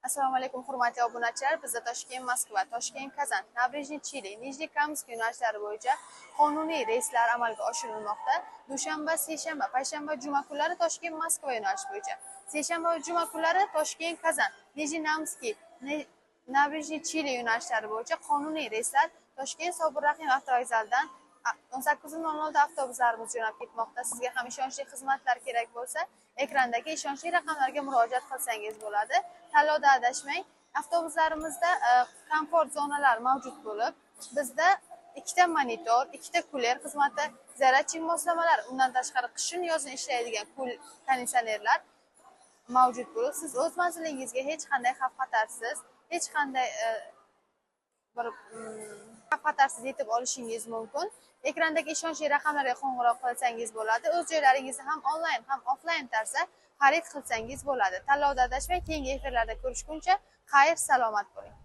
Assalomu alaykum, hurmatli obunachilar. Bizda Toshkent Moskva, Toshkent Kazan, Набережные Челны, Nijnekamsk yo'nalishlari bo'yicha qonuniy reyslar amalga oshirilmoqda. Dushanba, seshanba, payshanba, juma kunlari Toshkent Moskva yo'nalishi bo'yicha, seshanba va juma kunlari Toshkent Kazan, Nijnekamskiy, Набережные Челны yo'nalishlari bo'yicha qonuniy reyslar Toshkent Sobir Rahim avtovokzalidan 18:00 da avtobuslarimiz jo'nab ketmoqda. Sizga ham ishonchli xizmatlar kerak bo'lsa, ekrandagi ishonchli raqamlarga murojaat qilsangiz bo'ladi. Tanlovda adashmang. Avtobuslarimizda komfort zonalar mavjud bo'lib, bizda ikkita monitor, ikkita kuler xizmati, зарядчик moslamalar, undan tashqari qishin yozin ishlaydigan konditsionerlar mavjud bo'lib, siz o'z manzilingizga hech qanday xavf xatarsiz, hech qanday bir xavf xatarsiz yetib olishingiz mumkin. Ekrandagi ishonchli raqamlarga qo'ng'iroq qilsangiz bo'ladi. O'z joylaringizni ham onlayn, ham offlayn tarzda xarid qilsangiz bo'ladi. Tanlovda adashmang. Keyingi efirlarda ko'rishguncha xayr, salomat bo'ling.